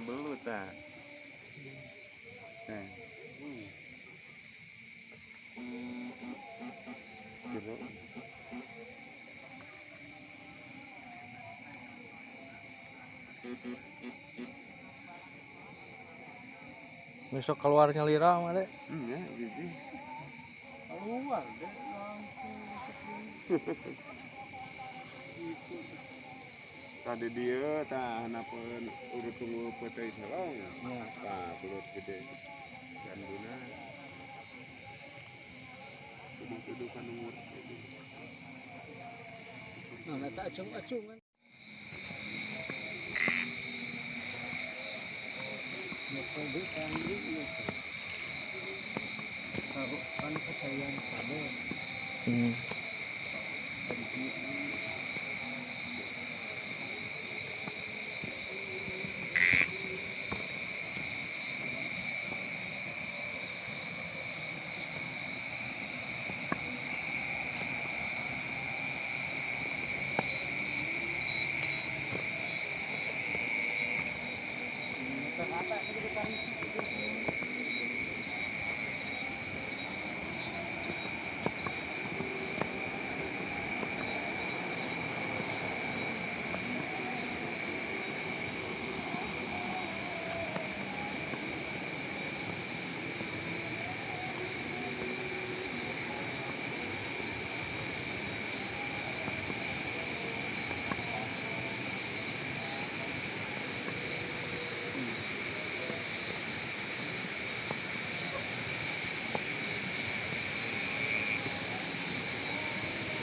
Belut tah. Nah. Jero. Besok keluarnya lira mah deh. Iya, gitu. Keluar deh langsung. Tadi dia tah hanapeun urut tunggu peuteuy selong. Ya. Tah belut gede. Ganduna. Tuduh-tuduh kan umur. Nah, tak acung-acungan. Kan kecayaan pada.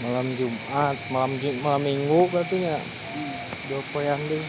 Malam Jumat, malam Minggu berarti ya. Dua poin deh.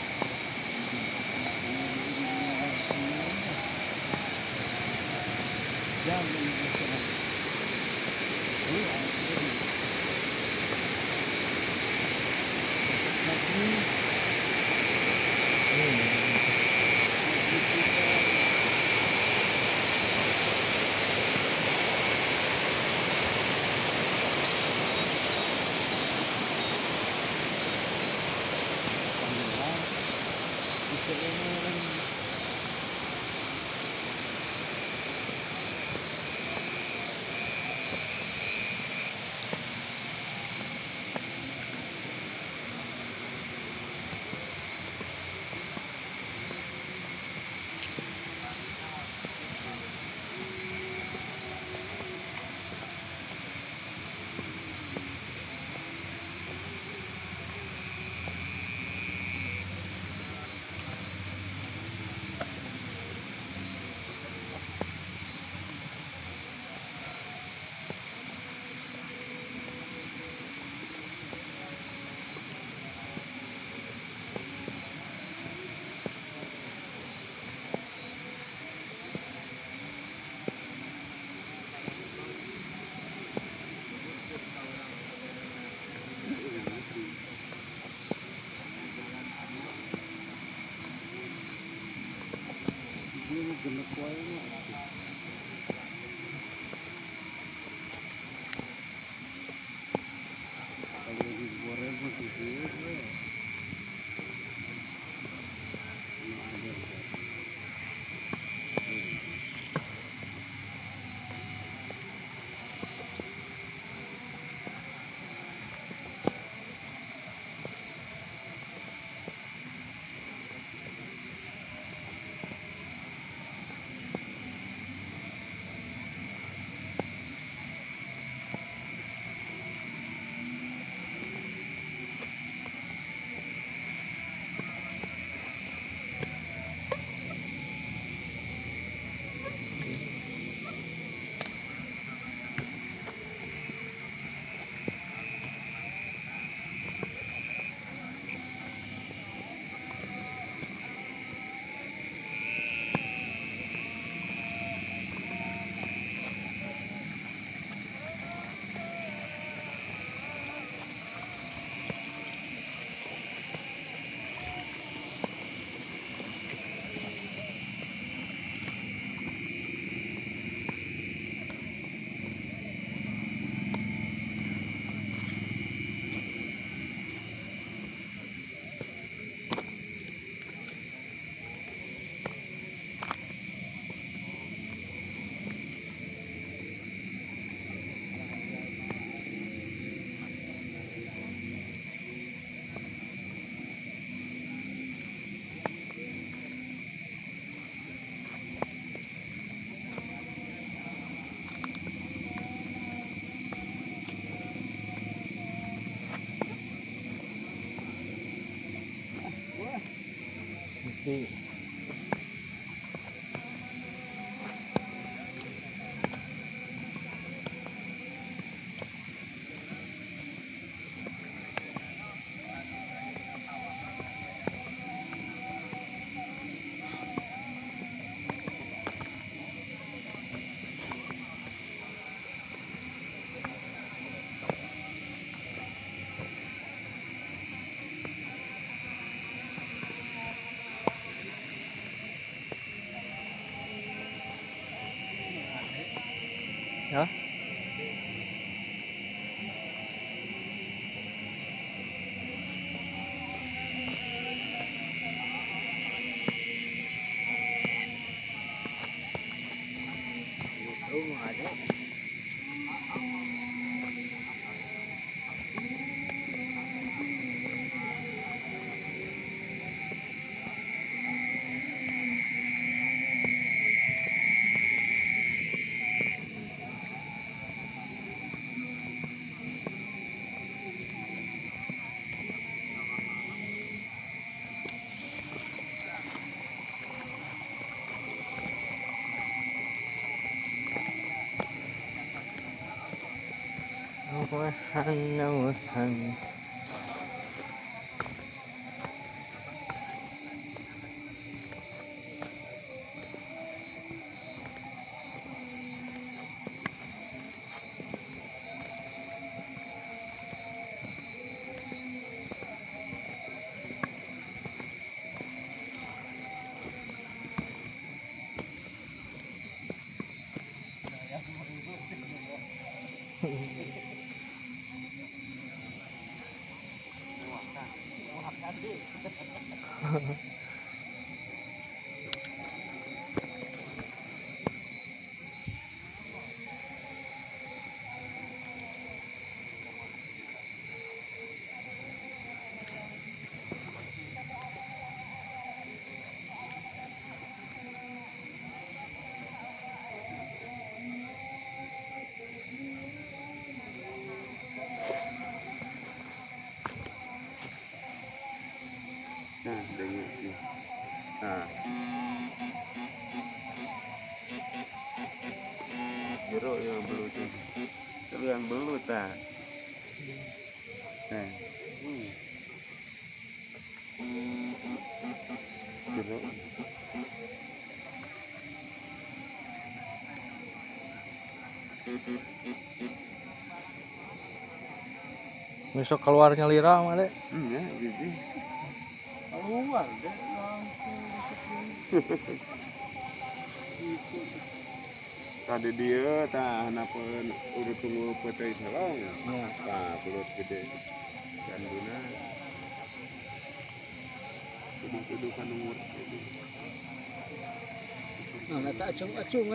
Kalau digoreng mah gitu we. Ya. Nah, dengar. Nah. Jeruk yang belut itu. Itu yang belut ah. Nah. Jeruk. Besok keluarnya lira mah deh. Ya, gitu. Keluar deh langsung gitu. Tadi dia tah hanapeun urut tunggu peuteuy selong. Ya. Tah belut gede. Ganduna. Kudu-kudu ka numur. Nah, eta acung-acungan.